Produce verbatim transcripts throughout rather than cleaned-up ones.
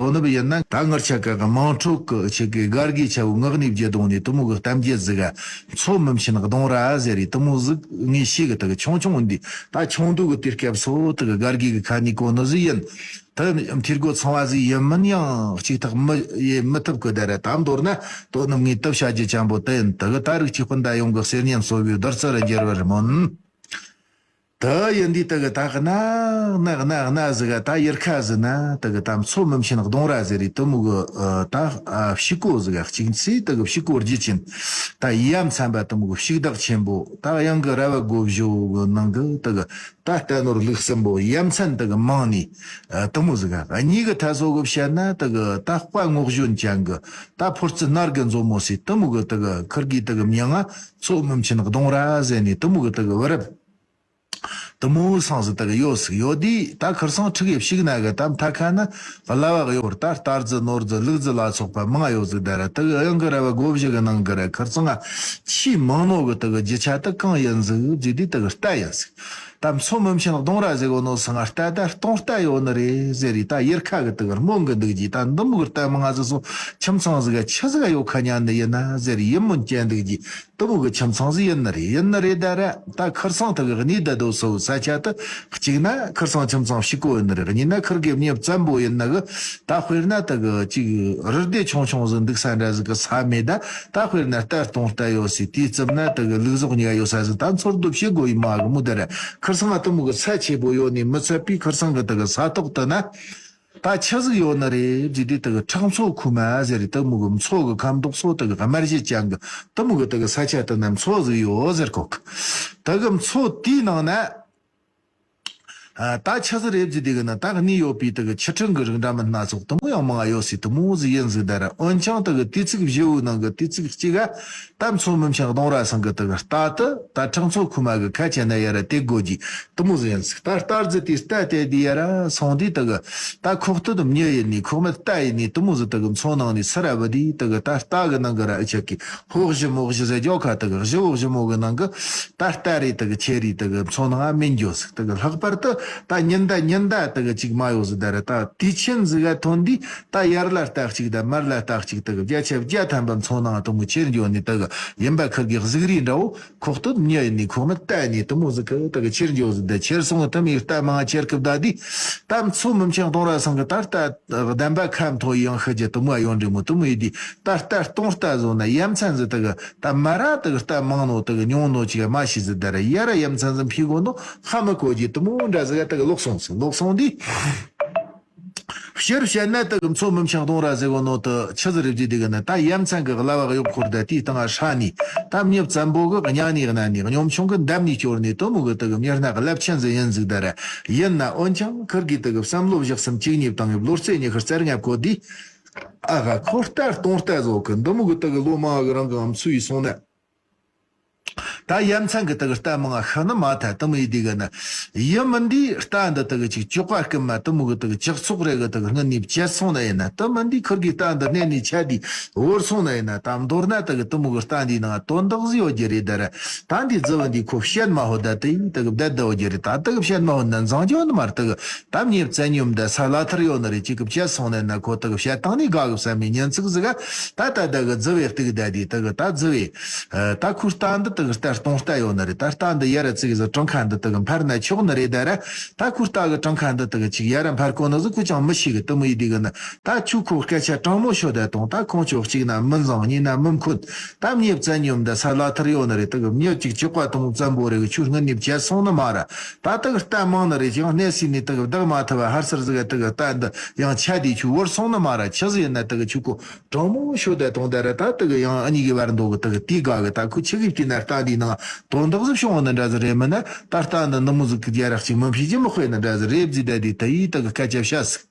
དོ་ནུབ་ཡིན་ན་ད་ངར་ཆ་ག་གི་དམངས་ཁྲོད་གི་ཆེ་གི་སྒར་གི་ཆ་བོ་ངག་ནས་བརྗེད་གཏོང་ནས་དུ་མོ་གི་གཏམ་རྒྱུད་ཟིག་ག་མཚོ་མི་མཆིན་གདོང་ར་ཟེར་རེ་དུ་མོ་ཟིག་ངས་ཤེས་གི་ད་གི་ཆུང་ཆུང་འདི་ད་ཆུང་དུ་གི་དུས་སྐབས་སོ་ད་གི་སྒར་གི་གི་ཁ་ནས་གོ་ནི་ཟིག་ཡིན། ད་འཐུས་སྒོ་ཚང་བ་ཟིག་ཡིན་མིན་ཡང་གཅིག་ཐག་མི་ཡེ་མི་ཐུབ་གི་ད་ར་ད་མདོར་ན་དོ་ནུབ་ངས་དུབ་བྱ་རྒྱུ་ཅན་པོ་དེ་ཡིན། ད་གི་ད་རིགས་གཅིག་སྤུན་ཟླ་ཡོངས་གི་གསེར་ཉམས་གསོ་བའི་བདུད་རྩི་རུ་འགྱུར་བར་སྨོན། ད་ཡིན་དུས་ད་གི་ད་གི་ན་ན་ན་ན་ཟིག་ག་ད་ཡུལ་ཁ་ཟིག་ན་ད་གི་ད་མཚོ་མི་མཆིན་གདོང་ར་ཟེར་རེ་དུ་མོ་གི་ད་ཕྱུག་གོ་ཟིག་ག་གཅིག་ཚེ་ད་གི་ཕྱུག་གོ་རྒྱུ་ཆེན་ད་ཡ་མཚན་པ་དུ་མོ་གི་ཕྱུག་བདག་ཆེན་པོ་ད་གཡང་གི་ར་བ་སྒོ་བཞི་གི་ནང་གི་ད་གི་ད་རྟ་ནོར་ལུག་གསུམ་པོ་ཡ་མཚན་ད་གི་མང་ནི་དུ་མོ་ཟིག་ག་གཉིས་གི་ཐ་སོ་གི་བཤད་ན་ད་གི་ད་དཔའ་ངོ་གཞོན་ཅན་གི་ད་ཕོར་རྩི་ནར་གི་མཛོ་མོ་སི་དུ་མོ་གི་ད་གི་ཁུར་གི་ད་གི་མྱིང་ང་མཚོ་མི་མཆིན་གདོང་ར་ཟེར་ནི་དུ་མོ་གི་ད་གི་བུ་རབས། དུ་མོ་སང་ཟིག་ད་གི་ཡོད་ཟིག་ཡོད་དུས་ད་ཁིར་སང་ཁྲིག་ཡེ་ཕྱུག་ན་གི་ད་མཐའ་ཁ་ན་གླ་བ་གི་ཡོད་ད་རྟ་རྫི་ནོར་རྫི་ལུག་རྫི་ལ་སོགས་པ་མང་ཡོད་ཟིག་ད་ར་ད་གི་གཡང་གི་ར་བ་སྒོ་བཞི་གི་ནང་གི་ར་ཁིར་སང་ང་ཆེས་མང་ནོ་གི་ད་གི་རྒྱུ་ཆ་ད་གང་ཡིན་ཟིག་ཟིག་དུས་ད་གི་རྟ་ཡིན་ཟིག་ད་མཚོ་མི་མཆིན་གདོང་ར་ཟེར་གོ་ནོ་སང་ང་རྟ་ད་སྟོང་རྟ་ཡོད་ནི་རེད་ཟེར་རེ་ད་ཡུལ་ཁ་གི་ད་གི་རྨོན་གི་འདུག་གི་ད་འདི་མོ་གི་རྟ་མང་ང་ཟིག་སོ་ཁྱིམ་ཚང་ཟིག་ག་ཆི་ཟིག་ག་ཡོད་ཁ་ཉན་ནི་ཡིན་ན་ཟེར་ཡིད་སྨོན་སྐྱེ་འདུག་གི་དུ་མོ་གི་ཁྱིམ་ཚང་ཟིག་ཡིན་ནི་རེད། ཡིན་ནི་རེད་ད་ར། ད་ཁིར་སང་ད་གི་གནས་ད་དོ་སོ་ས་ཆ་ད་གཅིག་ན་ཁིར་སང་ཁྱིམ་ཚང་ཕྱུག་པོ་ཡིན་ནི་རེད། གཉིས་ན་ཁིར་གི་མྱི་བཙན་པོ་ཡིན་ནི་གི་ད་དཔེར་ན་ད་གི་གཅིག་རི་སྡེ་ཆུང་ཆུང་ཟིག་འདུག་ས་འདྲ་ཟིག་གི་ས་མེད་ད། ད་དཔེར་ན་རྟ་སྟོང་རྟ་ཡོད་སི་དུས་ཙམ་ན་ད་གི་ལུག་ཟོག་གཉིས་ཀ་ཡོད་ས་ཟིག་ད་འཚོལ་སྡུད་བྱེད་དགོས་ཡིན་མ་གི་མོ་ད་ར། ཁིར་སང་ང་དུ་མོ་གི་ས་ཆེ་པོ་ཡོད་ནི་མི་ཚད་པའི་ཁིར་སང་གི་ད་གི་ས་ཐོག་ད་ན། ད་ཆི་ཟིག་ཡོད་ནི་རེད་ཟེར་དུས་ད་གི་ཁྲག་མཚོ་ཁུག་མ་ཟེར་རེད། ད་མོ་གི་མཚོ་གི་ཁ་མདོག་སོ་ད་གི་དམར་ཞི་ཅན་གི་ད་མོ་གི་ད་གི་ས་ཆ་ད་ན་མཚོ་ཟིག་ཡོད་ཟེར་གོ་གི་ད་གི་མཚོ་དེའི་ནང་ན་ཨ་ད་ཆི་ཟིག་རེད་ཟེར་དུས་གི་ན་ད་གནས་ཡོད་པའི་ད་གི་ཆུ་ཕྲན་གི་རིགས་འདྲ་མིན་སྣ་ཚོགས་ད་མོ་ཡང་མང་ཡོད་སི་ད་མོ་ཟིག་ཡིན་ཟིག་ད་ར། འོན་ཀྱང་ད་གི་དུས་ཚིགས་བཞི་བོའི་ནང་གི་དུས་ཚིགས་གཅིག་ག་ད་མཚོ་མི་མཆིན་གདོང་ར་སང་གི་ད་གི་རྟ་ད་ད་ཁྲག་མཚོ་ཁུག་མ་གི་ཁ་ཆེ་ན་ཡ་ར་དེ་དགོས་ཀྱི་དུ་མོ་ཟིག་ཡིན་ཟིག་ད་རྟ་རྫི་དེ་རྟ་དེ་དེ་ཡ་ར་སོང་དུས་ད་གི་ད་ཁོག་སྟོད་མྱི་ཡིན་ནི་ཁོག་མ་རྟ་ཡིན་ནི་དུ་མོ་ཟིག་ད་གི་མཚོ་ནང་ནས་སུ་ར་བུད་དུས་ད་གི་ད་རྟ་གི་ནང་གི་ར་ཨི་ཆ་གི་ཕོ་བཞི་མོ་བཞི་ཟེར་རྒྱོ་ཁ་ད་གི་བཞི་བོ་བཞི་མོ་གི་ནང་གི་ད་རྟ་རེ་ད་གི་ཆེ་རེ་ད་གི་མཚོ་ནང་ང་མི་འགྱོ་ཟིག་ད་གི་ལྷག་པར་དུ་ད་ཉིན་ད་ཉིན་ད་ད་གི་ཅིག་མ་ཡོ་ཟིག་ད་ར་ད་དུས་ཆེན་ཟིག་ག་ཐོན་དུས་ད་ཡར་ལ་རྟ་གཅིག་ད་མར་ལ་རྟ་གཅིག་ད་གི་བརྒྱ་ཆ་བརྒྱ་ཐམ་པ་མཚོ་ནང་ང་དུ་མོ་ཆེར་འགྱོ་ནི་ད་གི་ཡིན་པ་ཁིར་གི་གཟུགས་རིས་འདྲ་བོ། ཁོག་སྟོད་མྱི་ཡིན་ནི་ཁོག་མ་རྟ་ཡིན་ནི་དུ་མོ་ཟིག་གི་ད་གི་ཆེར་འགྱོ་ཟིག་ད་ཆེར་སོང་ད་མི་རྟ་མང་ཆེར་གི་བདའ་དུས་ད་མཚོ་མི་མཆིན་གདོང་ར་སང་གི་ད་རྟ་གདམས་པ་ཁ་མཐོ་ཡང་ཤི་རྒྱུ་དུ་མོ་ཡོང་འདྲི་མོ་དུ་མོ་ཡི་དུས་ད་རྟ་སྟོང་རྟ་བཟོ་ན་ཡ་མཚན་ཟིག་ད་གི་ད་མ་ར་ད་གི་རྟ་མང་ནོ་ད་གི་ཉུང་ནོ་ཅིག་མ་ཤི་ཟིག་ད་ར་ཡ་ར་ཡ་མཚན་ཟིག་ཕི་གོ་ནོ་ཧ་མི་གོ་རྒྱུ་དུ་མོ་འདྲ་ཟིག་ད་གི་ལོག་སོང་ཟིག་ལོག་སོང་དུས། ཕྱིར་བཤད་ན་ད་གི་མཚོ་མི་མཆིན་གདོང་ར་ཟེར་གོ་ནོ་ད་ཆི་ཟིག་རེད་ཟེར་དུས་གི་ན་ད་ཡ་མཚན་གི་གླ་བ་གཡོག་འཁོར་ད་དེའི་སྟེང་ང་ཧྲ་ནི་ད་མྱི་བཙན་པོ་གི་གཉའ་ནི་གནའ་ནི་གཉོམ་ཆུང་གི་འདམ་ནི་སྐྱོར་ནི་དུ་མོ་གི་ད་གི་མྱི་སྣ་རླབས་ཆེན་ཟིག་ཡིན་ཟིག་ད་ར། ཡིན་ན་འོན་ཀྱང་ཁིར་གི་ད་གི་བསམ་བློ་བཞག་སེམས་གཅིག་གཉིས་བཏང་ངེ་བློ་རྩེ་ཉི་ཤུ་རྩ་ལྔ་བཀོད་དུས། ཨ་ཧ་ཁོ་རྟ་སྟོང་རྟ་བཟོ་གི་འདི་མོ་གི་ད་གི་ལོ་མང་གི་རིང་གི་ང་ཚོ་ཡི་སོང་ན། ད་ཡ་མཚན་གི་ད་གི་རྟ་མང་ང་ཤི་ནི་མ་ཐལ་དུ་མོ་ཡི་དུས་གི་ན། ཡིན་མིན་དུས་རྟ་འདི་ད་གི་ཅིག་ཅོག་པ་རྐུན་མ་དུ་མོ་གི་ད་གི་ཅག་ཚོགས་རེ་གི་ད་གི་སྔུན་ནས་བཅད་སོང་ན་ཡིན་ན། དུ་མིན་དུས་ཁིར་གི་རྟ་འདི་གནས་ནས་ཆད་དུས་བོར་སོང་ན་ཡིན་ན། ད་མདོར་ན་ད་གི་དུ་མོ་གི་རྟ་འདིའི་ནང་དོན་དག་ཟིག་ཡོད་རྒྱུ་རེད་ད་ར། ད་འདི་རྫི་བ་འདི་ཁོ་བཤད་མ་ཧོ་ད་དེ་ཡིན་ད་གི་བསྡད་ད་ཡོད་རྒྱུ་རེད། ད་ད་གི་བཤད་མ་ཧོ་ན་འཛང་རྒྱུ་ནི་མ་རེད། ད་གི་ད་མྱི་བཙན་སྙོམས་ད་ས་ལ་ཐར་ཡོད་ནི་རེད། ཅིག་གི་བཅད་སོང་ན་ཡིན་ན་ཁོ་ད་གི་བཤད་སྟངས་ནི་དགའ་གི་བསམ་མི་ཉན་ཚིག་ཟིག་ག་ད་ད་ད་གི་རྫི་བའི་སྟེགས་བསྡད་དུས་ད་གི་ད་རྫི་བའི། ཨ། ད་ཁོའི་རྟ་འདི་དག་རྟ་སྟོང་རྟ་ཡོད་ནི་རེད། ད་རྟ་འདི་ཡ་ར་ཙིག་ཟིག་གྲངས་ཁ་འདི་དག་འཕར་ན་ཆོག་ནི་རེད་ད་ར། ད་ཁོའི་རྟ་གི་གྲངས་ཁ་འདི་དག་ཅིག་ཡ་ར་འཕར་གོ་ནི་ཟིག་ཁོ་ཅང་མི་ཤེས་གི་དུ་མོ་ཡི་དུས་གི་ན། ད་ཁྱོད་ཁོ་སྐད་ཆ་དྲང་མོ་ཤོད་ད་དང་། ད་ཁོང་ཁྱོད་གཅིག་ན་མི་འཛང་། གཉིས་ན་མི་འཁོན། ད་མྱི་བཙན་སྙོམས་ད་ས་ལ་ཐར་ཡོད་ནི་རེད། དག་མྱི་གཅིག་ཅོག་པ་དུ་མོ་བཙན་པོ་རེད་གི་ཁྱོད་སྔུན་ནས་བཅད་སོང་ནི་མ་ར། ད་དག་རྟ་མང་ནི་རེད། ཡང་གནས་སྲིད་ནས་དག་བདག་མ་ཐུབ་པ་ཧར་སར་ཟིག་ག་དག་རྟ་འདི་ཡང་ཆད་དུས་ཁྱོད་བོར་སོང་ནི་མ་ར། ཆི་ཟིག་ཡིན་ན་དག་ཁྱོད་ཁོ། དྲང་མོ་ཤོད་དེ་དང་ད་ར། ད་དེ་གི་ཡང་ཨ་ནི་གི་བར་འདུག་གི་དེ་གི་དེ་དགའ་གི། ད་ཁོ་ཆི་གི་བལྟས་ན་རྟ་འདིའི་ནང་དོན་དག་ཟིག་བྱུང་བ་ནི་འདྲ་ཟིག་རེད། མིན་ན་ད་རྟ་འདི་འདི་མོ་ཟིག་གི་རྒྱ་རག་ཅིག་མི་ཕྱི་ཅི་མི་དཔེ་ནི་འདྲ་ཟིག་རེད་ཟིག་ད་དེ་ད་ཡིས་ད་གི་སྐད་ཆ་བཤད་ཟིག་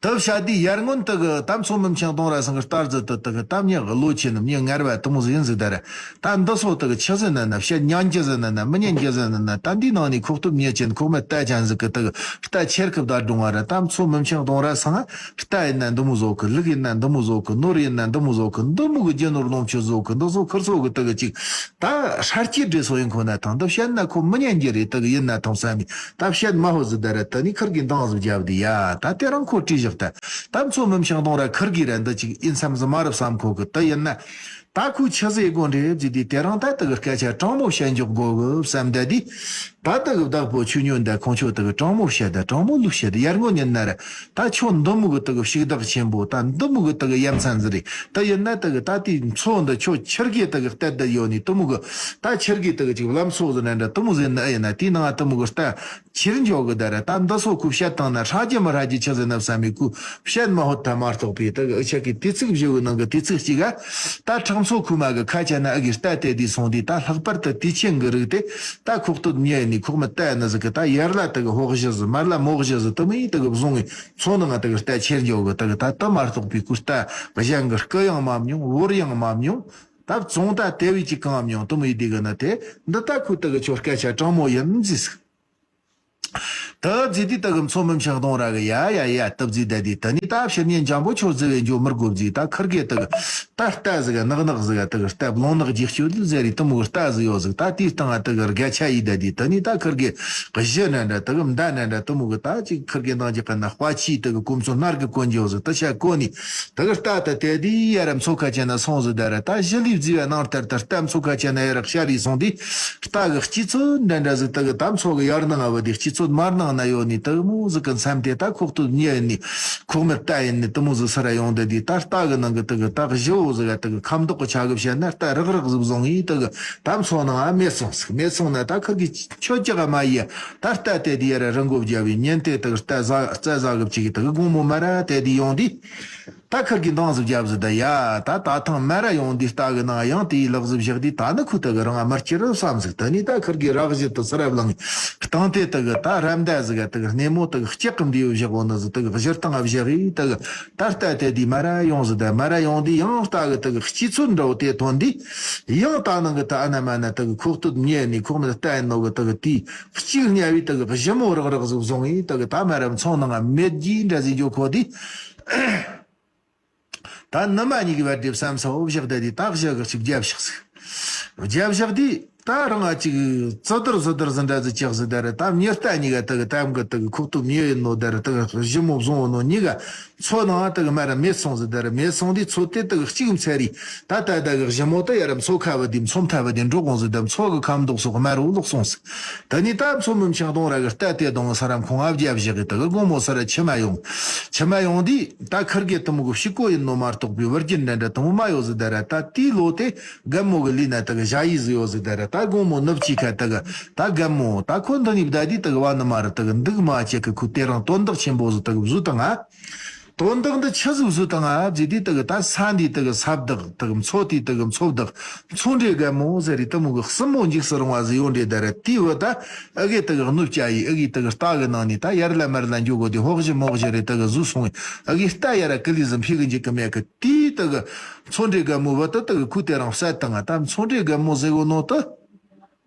ད་བཤད་དུས་ཡར་སྔོན་ད་གི་ད་མཚོ་མི་མཆིན་གདོང་ར་སང་གི་རྟ་རྫི་ད་ད་གི་ད་མྱི་གི་ལོ་ཆེ་ནི་མྱི་ངར་བ་དེ་མོ་ཟིག་ཡིན་ཟིག་ད་ར། ད་འདི་སོ་ད་གི་ཆི་ཟིག་ན་ན་བཤད་ཉན་རྒྱུ་ཟིག་ན་ན་མི་ཉན་རྒྱུ་ཟིག་ན་ན། ད་འདིའི་ནང་ནས་ཁོག་སྟོད་མྱི་ཅན་ཁོག་མ་རྟ་ཅན་ཟིག་གི་ད་གི་རྟ་ཆེར་གི་བདའ་འགྲོ་བ་ར། ད་མཚོ་མི་མཆིན་གདོང་ར་སང་ང་། རྟ་ཡིན་ན་འདི་མོ་བཟོ་གི། ལུག་ཡིན་ན་འདི་མོ་བཟོ་གི། ནོར་ཡིན་ན་འདི་མོ་བཟོ་གི། འདི་མོ་གི་རྒྱུ་ནོར་ལོངས་སྤྱོད་བཟོ་གི། འདི་བཟོ་ཁུར་བཟོ་གི་ད་གི་ཅིག་ད་ཧྲ་སྐྱིད་འདྲེ་སོ་ཡིན་ཁོ་ན་ཐང་། འདི་བཤད་ན་ཁོ་མི་ཉན་རྒྱུ་རེད། ད་གི་ཡིན་ན་ཐང་བསམ་མི་ད་བཤད་མ་ཧོ་ཟི་ད་ར། ད་ནི་ཁུར་གི་འདང་ཟི་བརྒྱབ་དེ་ཡ། ད་དེ་རང་ཁོ་བྲིས་བཞག་ད་ད་མཚོ་མི་འཕྱང་གདོང་ར་ཁུར་གི་ར་འདི་ཅིག་ཨིན་བསམ་ཟི་མ་རབ་བསམ་ཁོ་གི་ད་ཡིན་ན། ད་ཁོས་ཆི་ཟེར་དགོ་འདྲེ་བརྗེ་དུས་དེ་རང་ད་དེ་གི་སྐད་ཆ་དྲང་མོ་བཤད་འཇོག་དགོ་གི་བསམ་ད་དུས། ད་དེ་གི་བདག་པོ་ཆོས་ཉོན་ད་ཁོང་ཆོ་དེ་གི་དྲང་མོ་བཤད་ད་དྲང་མོ་ལུགས་བཤད་ད་ཡར་ངོ་ཉན་ན་ར། ད་ཁྱོད་འདི་མོ་གི་དེ་གི་ཕྱུག་བདག་ཆེན་པོ་ད་འདི་མོ་གི་དེ་གི་ཡ་མཚན་ཟིག་རེད། ད་ཡིན་ན་དེ་གི་ད་དེའི་མཚོ་འདི་ཁྱོད་ཁུར་གི་དེ་གི་གཏད་ད་ཡོད་ནི་དེ་མོ་གི་ད་ཁུར་གི་དེ་གི་ཅིག་ལམ་སྲོལ་ཟིག་ནན་འདྲ་དེ་མོ་ཟིག་ནི་ཨེ་ཡིན་ན་དེའི་ནང་དེ་མོ་གི་ད། ཁྱེར་འཇོག་གི་ད་ར་ད་འདི་སོ་ཁུ་བཤད་བཏང་ན་ཧྲ་རྒྱུ་མི་ཧྲ་རྒྱུ་ཆི་ཟེར་ན་བསམ་མི་ཁུ་བཤད་མ་ཧོད་ད་མ་གཏོགས་པའི་ད་ཨུ་ཆ་གི་དུས་ཚིགས་བཞི་བོ་ནང་གི་དུས་ཚིགས་གཅིག་ག་ད་ཁྲག་མཚོ་ཁུ་མ་གི་ཁ་ཆ་ན་ཨ་གི་རྟ་དེ་དུས་སོང་དུས་ད་ལྷག་པར་དུ་དུས་ཆེན་གི་རིགས་དེ་ད་ཁོག་སྟོད་ཉེ་ནི་ཁོག་མི་ལྟ་ནི་ཟིག་གི་ད་ཡར་ལ་ད་གི་ཧོག་བཞི་ཟི་མར་ལ་མོག་བཞི་ཟི་དུ་མི་ཡི་ད་གི་བཟུང་ངི་མཚོ་ནང་ང་ད་གི་རྟ་ཁྱེར་འཇོག་གི་ད་གི་ད་དུ་མ་གཏོགས་པའི་ཁུ་རྟ་གཞན་གི་སྐུ་ཡང་མ་མྱོང་བོར་ཡང་མ་མྱོང་། ད་བཙོང་ད་དེ་བས་ཅིག་གང་མྱོང་དུ་མི་ཡི་དེ་གི་ན་དེ་འདི་ད་ཁུ་ད་གི་ཆོ་སྐད་ཆ་དྲང་མོ་ཡིན་ཟིག་ད་བརྫིས་དུས་ད་གི་མཚོ་མི་འཕྱང་གདོང་ར་གི་ཡ་ཡ་ཡ་ད་བརྫིས་ད་དུས་ད་ནི་ད་ཕྱིར་ཉིན་འཇམ་པོ་ཆོར་ཟི་བའི་འཇོ་མི་དགོ་བརྫིས་ད་ཁུར་གེ་ད་གི་ད་རྟ་ཟི་ག་ནག་ནག་ཟི་ག་ད་གི་རྟ་བློང་ནག་རྒྱུག་སྐྱོད་དུ་ཟེར་རི་ད་མོ་གི་རྟ་ཟི་ཡོད་ཟིག་ད་དེའི་སྟེང་ང་ད་གི་རྒྱ་ཆ་ཡི་ད་དུས་ད་ནི་ད་ཁུར་གེ་གཞི་ནན་འདྲ་ད་གི་མདའ་ནན་འདྲ་ད་མོ་གི་ད་ཅིག་ཁུར་གེ་འདང་ཅིག་ག་ན་དཔའ་ཆི་ད་གི་གོམ་ཚོ་སྣར་གི་གོན་འཇོ་ཟི་ད་ཆ་གོ་ནི་ད་གི་རྟ་ད་དེ་དུས་ཡ་ར་མཚོ་ཁ་ཆེ་ན་སོང་ཟི་ད་ར་ད་གཞི་ལི་བརྫིས་བའི་ནང་ལྟར་ད་རྟ་མཚོ་ཁ་ཆེ་ན་ཡ་ར་ཤ་རི་སོང་དུས། རྟ་གི་སྤྱི་ཚོད་འདྲ་འདྲ་ཟིག་ད་གི་ད་མཚོ་གི་ཡར་ནང་ང་བ་དེ་སྤྱི་ཚོད་མར་ནང་ན་ཡོད་ནི་ད་མོ་ཟིག་གི་མཚམས་དེ་ད་ཁོག་ཏུ་ཉེ་ནི་ཁོག་མི་རྟ་ཡིན་ནི་ད་མོ་ཟིག་སི་ར་ཡོང་དེ་དེ་ད་རྟ་གི་ནང་གི་ད་གི་ད་གི་བཞི་བོ་ཟིག་ག་ད་གི་ཁམ་མདོག་གི་ཆ་གི་བཤད་ན་རྟ་རག་རག་ཟིག་བཟུང་ཡི་ད་གི་ད་མཚོ་ནང་ང་མེད་སོང་ཟིག་མེད་སོང་ན་ད་ཁུར་གི་ཁྱོད་ཅག་ག་མ་ཡི་ད་རྟ་དེ་དེ་ཡ་ར་རི་མགོ་བརྒྱབ་བའི་ཉིན་དེ་ད་གི་རྟ་ཟ་རྩྭ་ཟ་གི་བཅུག་གི་ད་གི་དགོང་མོ་མ་ར་དེ་དེ་ཡོང་དུས། ད་ཁུར་གི་འདང་ཟིག་བརྒྱབ་ཟི་ད་ཡ་ད་ད་ཐང་མ་ར་ཡོང་དུས་རྟ་གི་ནང་ཡང་དེའི་ལག་ཟིག་བཞག་དུས་ད་ནི་ཁུ་ད་གི་རང་ང་མར་ཁྱེར་བསམ་ཟིག་ད་ནི་ད་ཁུར་གི་རག་བཞི་དུ་སི་ར་བླངས་སྟངས་དེ་ད་གི་ད་ར་མདའ་ཟིག་ག་ད་གི་སྣེ་མོ་ད་གི་ལྕགས་གི་འདི་ཡོད་བཞག་གོ་ནི་ཟིག་ད་གི་གཞི་སྟེང་ང་བཞག་ཡི་ད་གི་ད་རྟ་དེ་དུས་མ་ར་ཡོང་ཟི་ད་མ་ར་ཡོང་དུས་ཡང་རྟ་གི་ད་གི་སྤྱི་ཚོད་འདྲ་བོ་དེ་ཐོན་དུས་ཡང་ད་ནང་གི་ད་ཨ་ན་མ་ན་ད་གི་ཁོག་སྟོད་ཉེ་ནི་ཁོག་མི་རྟ་ཡིན་ནོ་གི་ད་གི་དེའི་གཅིག་ཉལ་བའི་ད་གི་གཞི་མོ་རག་རག་ཟིག་བཟུང་ཡི་ད་གི་ད་མ་ར་མཚོ་ནང་ང་མེད་རྒྱུ་འདྲ་ཟིག་འཇོག་ཁོ་དུས། ད་ནུ་མ་གཉིས་ཀྱི་བར་དེ་བསམ་ཚ་བོ་བཞག་བསྡད་དེ་ད་བཞག་གི་ཅིག་རྒྱབ་བཞག་ཟིག་རྒྱབ་བཞག་དུས་ད་རང་ང་ཅིག་ཙི་དར་ཙི་དར་ཟིན་འདྲ་ཟིག་ཅག་ཟིག་ད་རེད། ད་མྱི་རྟ་གཉིས་ཀ་ད་གི་དམ་གི་ད་གི་ཁོག་ཏུ་མྱི་ཡོད་ནོ་ད་རེད། ད་གི་ཞི་མོ་བཟུང་བ་ནོ་གཉིས་ཀ་མཚོ་ནང་ད་གི་མ་ར་མེད་སོང་ཟིག་ད་རེད། མེད་སོང་དུས་མཚོ་དེ་ད་གི་གཅིག་མཚེ་རི་ད་ད་ད་གི་ཞི་མོ་ད་ཡ་ར་མཚོ་ཁ་བ་དེ་མཚོ་མཐའ་བ་དེ་འགྲོ་གོང་ཟིག་ད་མཚོ་གི་ཁམ་མདོག་སོགས་དམར་བོ་ལོག་སོང་ཟིག་ད་ནི་ད་མཚོ་མི་འཕྱང་གདོང་ར་གི་རྟ་དེ་གདོང་ས་ར་ཁོང་ཨ་བརྒྱབ་བཞག་གི་ད་གི་དགོང་མོ་ས་ར་ཕྱི་མ་ཡོང་། ཕྱི་མ་ཡོང་དུས་ད་ཁུར་གེ་དུ་མོ་གི་ཕྱི་གོ་ཡིན་ནོ་མ་གཏོགས་པའི་བུ་རྒྱུད་འདྲ་འདྲ་དུ་མོ་མ་ཡོད་ཟི་ད་ར། ད་དེའི་ལོ་དེ་རྒན་མོ་གི་ལུས་ན་ད་གི་ཞ་ཡི་ཟི་ཡོད་ཟི་ད་ར། ད་དགོང་མོ་ནུབ་ཅིག་ཁ་ད་གི་ད་རྒན་མོ་ད་ཁོ་འདི་ནི་བདའ་དུས་ད་གི་བ་ནི་མ་ར་ད་གི་འདུག་མ་བྱེད་གི་ཁུ་དེ་རང་དོན་དག་ཆེན་པོ་ཟི་ད་གི་བཟོ་དང་ང་། དོན་དག་འདི་ཆི་ཟིག་བཟོས་དང་ཨ་བརྫིས་དུས་དེ་གི་ད་ས་འདི་དེ་གི་ས་བདག་དེ་གི་མཚོ་དེ་དེ་གི་མཚོ་བདག་མཚོ་འདྲེ་རྒན་མོ་ཟེར་རི་དེ་མོ་གི་སྲིན་མོ་འཇིགས་སུ་རུང་བ་ཟིག་ཡོད་འདྲེ་ད་ར། དེའི་བུ་ད་ཨ་གེ་དེ་གི་གནོད་བྱ་ཡི་ཨ་གེ་དེ་གི་རྟ་གི་ནང་ནས་ད་ཡར་ལ་མར་ལ་འགྱོ་གོ་དེ་ཧོག་བཞི་མོག་བཞི་རེ་དེ་གི་བཟོས་སོང་ཨ་གེ་རྟ་ཡ་ར་ཀི་ལི་ཟིན་ཕི་གི་འཇིག་གི་མེད་གི། དེའི་དེ་གི་མཚོ་འདྲེ་རྒན་མོ་བུ་ད་དེ་གི་ཁུ་དེ་རང་བསད་དང་ཨ་ད་མཚོ་འདྲེ་རྒན་མོ་ཟེར་གོ་ནོ་ད།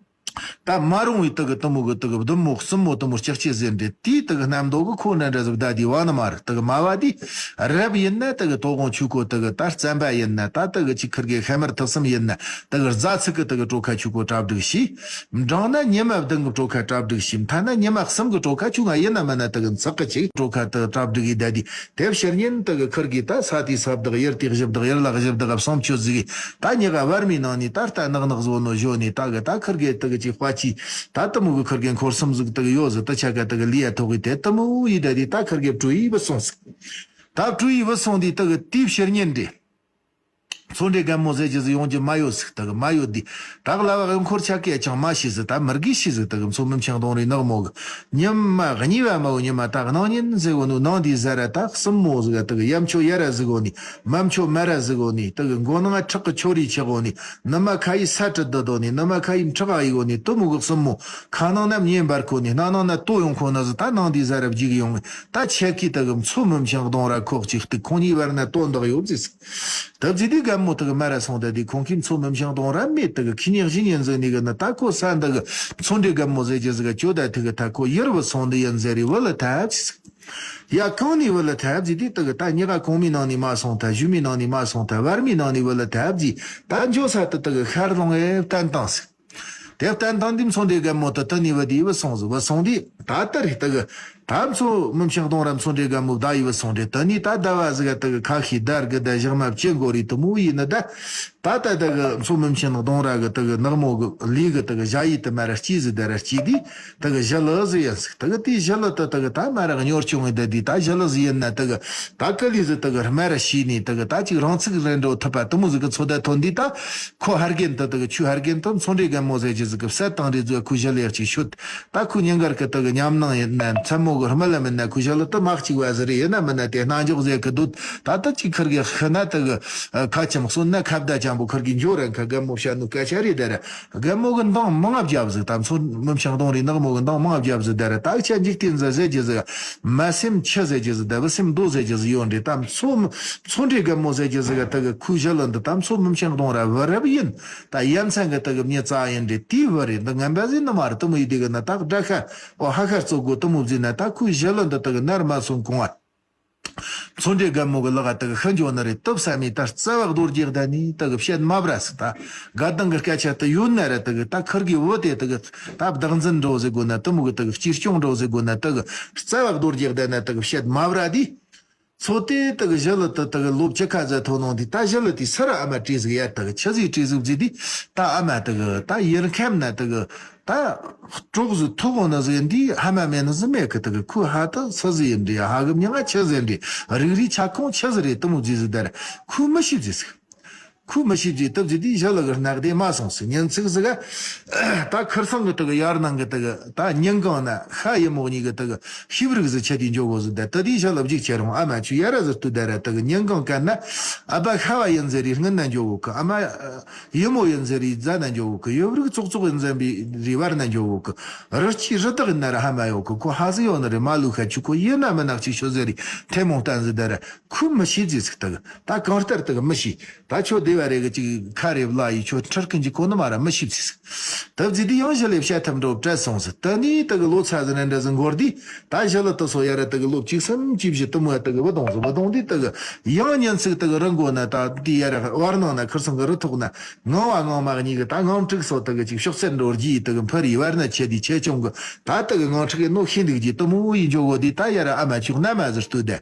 ད་མ་རུང་བའི་དེ་གི་དེ་མོ་གི་དེ་གི་བདུད་མོ་སྲིན་མོ་དེ་མོ་ལྕགས་ཀྱི་ཟེར་འདྲེ་དེའི་དེ་གི་རྣམ་རྟོག་གི་ཁོ་འདྲ་འདྲ་ཟིག་བདའ་དེ་བ་ནི་མ་རེད། དེ་གི་མ་བ་དེ་རབ་ཡིན་ན་དེ་གི་དོ་དགོང་ཆུ་ཁོ་དེ་གི་ད་བཙན་པ་ཡིན་ན་ད་དེ་གི་ཅིག་ཁུར་གི་ཤ་མར་ཐག་སྲིན་ཡིན་ན་དེ་གི་རྫ་ཚིག་གི་དེ་གི་གྲོ་ཁ་ཆུ་ཁོ་གྲ་སྒྲིག་བྱས། འབྲང་ན་ཉི་མ་བདུན་གི་གྲོ་ཁ་གྲ་སྒྲིག་བྱས། མཐའ་ན་ཉི་མ་གསུམ་གི་གྲོ་ཁ་ཆུ་ང་ཡིན་ན་མིན་ན་དེ་གི་ཚག་གི་ཅིག་གྲོ་ཁ་དེ་གྲ་སྒྲིག་གི་བདའ་དེ། དེ་ཕྱིར་ཉིན་དེ་གི་ཁུར་གི་ད་ས་དེའི་ས་བདག་ཡུལ་དེའི་གཞི་བདག་ཡུལ་ལ་གཞི་བདག་ག་བསམ་ཆོས་ཟིག་གི་ད་ཉི་ག་བར་མའི་ནང་ནས་ད་རྟ་ནག་ནག་བཟོ་ནོ་བཞོ་ནས་ད་གི་ད་ཁུར་གི་དེ་གི་ཅིག་དཔའ་ཆི་ད་དེ་མོ་གི་ཁུར་གི་འཁོར་གསུམ་ཟིག་དེ་གི་ཡོད་ཟི་ད་ཆ་ག་དེ་གི་ལི་ཡ་ཐོག་གི་དེ་དེ་མོ་ཡི་ད་དེ་ད་ཁུར་གི་བྲོས་ཡི་བུད་སོང་ཟིག་ད་བྲོས་ཡི་བུད་སོང་དུས་དེ་གི་དེའི་ཕྱིར་ཉིན་འདྲེ། མཚོ་འདྲེ་རྒན་མོ་ཟེར་རྒྱུ་ཟིག་ཡོང་རྒྱུ་མ་ཡོད་ཟིག་དེ་གི་མ་ཡོད་དེ། ད་གི་ལ་བ་གི་འཁོར་ཆ་གི་ཅང་མ་ཤེས་ཟིག་ད་མི་དགེ་ཤེས་ཟིག་དེ་གི་མཚོ་མི་འཕྱང་གདོང་རི་ནག་མོ་གི། ཉི་མ་གཉིས་པ་མ་བུ་ཉི་མ་ད་གནངས་ཉིན་ཟེར་གོ་ནོ་ནང་དེའི་ཟ་ར་ད་སྲིན་མོ་ཟིག་ག་དེ་གི་ཡ་མཆོ་ཡ་ར་ཟིག་གོ་ནི་མ་མཆོ་མ་ར་ཟིག་གོ་ནི་དེ་གི་མགོ་ནང་ཁྲག་གི་ཆོ་རི་ཆེ་གོ་ནི་ནུ་མ་ཁ་ཡི་ས་དྲི་དུ་དོ་ནི་ནུ་མ་ཁ་ཡི་ཁྲག་ཨ་ཡི་གོ་ནི་དེ་མོ་གི་སྲིན་མོ་ཁ་ནང་ན་མྱེ་འབར་གོ་ནི་སྣ་ནང་ན་ལྟོ་ཡོང་ཁོ་ན་ཟིག་ད་ནང་དེའི་ཟ་ར་བརྗེ་གི་ཡོང་ངི་ད་ཆེ་གི་དེ་གི་མཚོ་མི་འཕྱང་གདོང་ར་ཁོག་ཅིག་སྟེ་ཁོང་གཉིས་བར་ན་དོན་དག་ཡོད་ཟིག་ད་བརྫིས་དུས་རྒན་མོ་དེ་གི་མ་ར་སོང་ད་དེ་ཁོང་གིས་མཚོ་མི་འཕྱང་གདོང་ར་མེད་དེ་གི་ཁི་ཉག་བཞི་ཉིན་ཟིག་ནི་གི་ནི་ད་ཁོ་ས་འདི་གི་མཚོ་འདྲེ་རྒན་མོ་ཟེར་རྒྱུ་ཟིག་ག་ཅོ་ད་དེ་གི་ད་ཁོ་ཡུར་བུད་སོང་འདི་ཡིན་ཟེར་རི་བུ་ལ་ཐབས་ཟིག་ཡ་གང་ནི་བུ་ལ་ཐབས་ཟིག་དེ་དེ་གི་ད་ཉི་ག་གོང་མའི་ནང་ནི་མ་སོང་ད་གཞུག་མའི་ནང་ནི་མ་སོང་ད་བར་མའི་ནང་ནི་བུ་ལ་ཐབས་ཟིག་ད་འཇོ་ས་དེ་དེ་གི་ཤར་ལོང་ཨེ་བསྟན་བཏང་ཟིག་དེ་བསྟན་བཏང་དུས་མཚོ་འདྲེ་རྒན་མོ་དེ་དེ་ནི་བུད་དེ་བུད་སོང་ཟིག་བུད་སོང་དུས་ད་ལྟ་རེད་དེ་གི་ ད་མཚོ་མི་མཆིང་གདོང་ར་མཚོ་འདྲེ་རྒན་མོ་བདའ་ཡི་བུད་སོང་རེད། དེ་ནས་ད་ཟླ་བ་ཟིག་ག་དེ་གི་ཁ་ཤས་བདར་གི་ད་ཞག་མ་བཅུ་འགོར་རེད། དེ་མོ་ཡིན་ནི་ད། ད་ད་དེ་གི་མཚོ་མི་མཆིང་གདོང་ར་གི་དེ་གི་ནག་མོ་གི་ལུས་གི་དེ་གི་ཞ་ཡི་དེ་མར་ར་སྐྱེས་ཟིག་དེ་ར་སྐྱེས་དུས་དེ་གི་ཞི་ལི་ཟིག་ཡིན་ཟིག། དེ་གི་དེའི་ཞི་ལི་དེ་དེ་གི་ད་མར་ར་གཉོར་སྐྱོང་ཡིན་ད་དུས། ད་ཞི་ལི་ཟིག་ཡིན་ན་དེ་གི་ད་ཀི་ལི་ཟིག་དེ་གི་རྨ་ར་ཤི་ནས་དེ་གི་ད་ཅིག་རང་ཚུགས་རེ་འགྲོ་ཐུབ་པ་དེ་མོ་ཟིག་གི་ཚོད་ལྟ་ཐོན་དུས། ད་ཁོ་ཕ་རྒན་དེ་དེ་གི་ཆུ་ཕ་རྒན་དེ་མཚོ་འདྲེ་རྒན་མོ་ཟེར་གྱི་ཟིག་གི་བསད་བཏང་རེད་ཟིག། ཁོའི་ཞི་ལི་ཡ་ཅིག་ཤོད། ད་ཁོའི་ཉིན་དཀར་གི་དེ་གི་ཉམས་སྣང་ཡིན་ན། མཚན་མོ་གི་རྨི་ལམ་ཡིན་ན། ཁོའི་ཞི་ལི་དེ་མ་གཅིག་བ་ཟིག་རེད། ཡིན་ན་མིན་ན་དེ་རྣ་འཇོག་ཟེར་གི་འདུག། ད་ལྟ་ཅིག་ཁིར་གི་ཤི་ན་དེ་གི་ཁ་ཆེམ་གསོན་ན་ཁ་བརྡ་ཅན་པོ་ཁིར་གི་འཇོ་རན་ཁ། རྒན་མོ་བཤད་ནོ་སྐད་ཆ་རེད་དེ་ར། རྒན་མོ་གི་འདང་མང་ང་བརྒྱབ་ཟིག། ད་མཚོ་མི་མཆིང་གདོང་རའི་ནག་མོ་གི་འདང་མང་ང་བརྒྱབ་ཟིག་དེ་ར། ད་ཆ་འཇིག་རྟེན་ཟིག་ཟེར་གྱི་ཟིག། མ་སེམས་ཆུ་ཟེར་གྱི་ཟིག། དེ་བུ་སེམས་རྡོ་ཟེར་གྱི་ཟིག་ཡོད་རེད། ད་མཚོ་མཚོ་འདྲེ་རྒན་མོ་ཟེར་གྱི་ཟིག་ག་དེ་གི་ཁོའི་ཞི་ལི་འདི་ད་མཚོ་མི་མཆིང་གདོང་ར་བུ་རབས་ཡིན། ད་ཡ་མཚན་གི་དེ་གི་མྱི་རྩ་ཡིན་རེད། དེའི་བུ་རེད། འདི་ངན་པ་ཟིག་ནི་མ་རེད། དེ་མོ་ཡིན་དེ་གི་ན་ད་དགྲ་ཤ་འོ་ཧ་ཤ་བཙོག་གོ་དེ་མོ་བཟོས་ན། ད་ཁོའི་ཞི་ལི་འདི་དེ་གི་ནར་མ་སོང་གོང་བ། མཚོ་འདྲེ་རྒན་མོ་གི་ལག་ག་དེ་གི་ཤི་འགྱོ་ནི་རེད། དེ་བསམ་མི་ད་རྩ་བ་རྡོ་རྗེ་གདན་ནས་དེ་གི་བཤད་མ་བར་སི། ད་དགའ་ལྡང་གི་སྐད་ཆ་དེ་ཡོད་ན་ར། དེ་གི་ད་ཁིར་གི་བུ་དེ་དེ་གི་ད་བདག་འཛིན་འགྲོ་ཟེར་དགོས་ན། དེ་མོ་གི་དེ་གི་གཅེས་སྐྱོང་འགྲོ་ཟེར་དགོས་ན། དེ་གི་རྩ་བ་རྡོ་རྗེ་གདན་ན་དེ་གི་བཤད་མ་བར་དེ། མཚོ་དེ་དེ་གི་ཞི་ལི་དེ་དེ་གི་ལོ་བཅུ་ཁ་ཟིག་ཐོན་ནོ་དེ། ད་ཞི་ལི་དེ་སུ་ར་ཨ་མ་བྲིས་ཟིག་ཡར་དེ་གི་ཆི་ཟིག་བྲིས་ཟིག་བརྫིས་དེ། ད་ཨ་མ་དེ་གི་ད་ཡུལ་ཁམས་ན་དེ་གི་ད་གྲོགས་ཟིག་ཐུག་འོང་ནི་ཟིག་འདི་ཧ་མ་མེད་ནི་ཟིག་མེད་གི། དེ་གི་ཁོའི་ཕ་དེ་སུ་ཟིག་ཡིན་རེད། ཕ་གི་མྱིང་ང་ཆི་ཟིག་རེད། རིགས་རུས་ཁྱབ་ཁོངས་ཆི་ཟིག་རེད། དེ་མོ་བརྫིས་ཟིག་དེ་ར། ཁོས་མི་ཤེས་བརྫིས་ཟིག། ཁོས་མི་ཤེས་བརྫིས། དེ་བརྫིས་དེ་ཞི་ལི་གི་རྣ་བདེ་མ་སོང་ཟིག། ཉིན་ཅིག་ཟིག་ག་ད་ཁིར་ཚང་གི་དེ་གི་ཡར་ནང་གི་དེ་གི་ད་ཉིན་གང་ན་ཤ་ཡི་མོ་གཉིས་གི་དེ་གི་ཤི་བ་རིག་ཟིག་ཆད་དེ་འགྱོ་གོ་ཟིག། ད་དེ་དེ་ཞི་ལི་བརྗིད་ཆེ་རུང་། ཨ་མ་ཁྱོས་ཡར་ར་ཟིག་ལྟོས་དེ་ར། དེ་གི་ཉིན་གང་གན་ན་ཨ་ཕ་ཤ་བ་ཡིན་ཟེར་རེ་སྔུན་ན་འགྱོ་གོ་གི། ཨ་མ་ཡི་མོ་ཡིན་ཟེར་རེ་རྫ་ན་འགྱོ་གོ་གི། ཡོ་བུ་རིགས་བཙོག་བཙོག་ཡིན་ཟེར་བའི་རེ་བར་ན་འགྱོ་གོ་གི། རི་སྐྱེས་རི་དྭགས་ཡིན་ན་ར་ཧ་མ་ཡོད་གི། ཁོ་ཕ་ཟིག་ཡོད་ནི་རེད། མ་ལུས་ཤ་ཆུ་ཁོ་ཡིན་ན་མིན་ན་གཅིག་ཤོད་ཟེར་རེ་ཐལ་མོ་བསྟན་ཟིག་དེ་ར། ཁོས་མི་ཤེས་བརྫིས་ཟིག། དེ་གི་ད་གང་ལྟར་དེ་གི་མི་ཤེས། ད་ཁྱོད་སྡེ་བ་རེ་གི་ཅིག་ཁ་རེ་བླ་ཡི་ཁྱོད་ཁྲིར་ཀིན་གྱི་ཁོ་ནི་མ་ར་མི་ཤེས་བརྫིས་ཟིག། དེ་བརྫིས་དེ་ཡང་ཞི་ལི་བཤད་ཐབས་འགྲོ་བྲལ་སོང་ཟིག། དེ་ནས་དེ་གི་ལོ་ཚ་ཟིག་ན་འདྲ་ཟིག་འགོར་དུས། ད་ཞི་ལི་དེ་སོ་ཡ་ར་དེ་གི་ལོ་བཅུ་གསུམ་བཅུ་བཞི་དེ་མོ་ཡ་དེ་གི་བུད་ཐོངས་ཟིག། བུད་ཐོངས་དུས་དེ་གི་ཡང་ཉིན་ཅིག་དེ་གི་རི་མགོ་ན་ད་དེ་ཡ་ར་བར་སྣང་ན་ཁིར་ཚང་གི་རི་ཐོག་ན་ངང་བ་ངང་མ་གཉིས་གི་ད་ངང་ཕྲུག་སོ་དེ་གི་ཅིག་ཤོག་སེར་འགྲོ་རྒྱུ་ཡི་དེ་གི་འཕུར་ཡི་བར་ན་ཆེ་དེ་ཆེ་ཆུང་གི་ད་དེ་གི་ངང་ཕྲུག་གི་ནོ་ཤིན་འདུག་རྒྱུ་དེ་མོ་ཡི་འཇོག་གོ་དུས། ད་ཡ་ར་ཨ་མ་ཁྱོད་རྣ་མ་ཟིག་ལྟོས་དེ།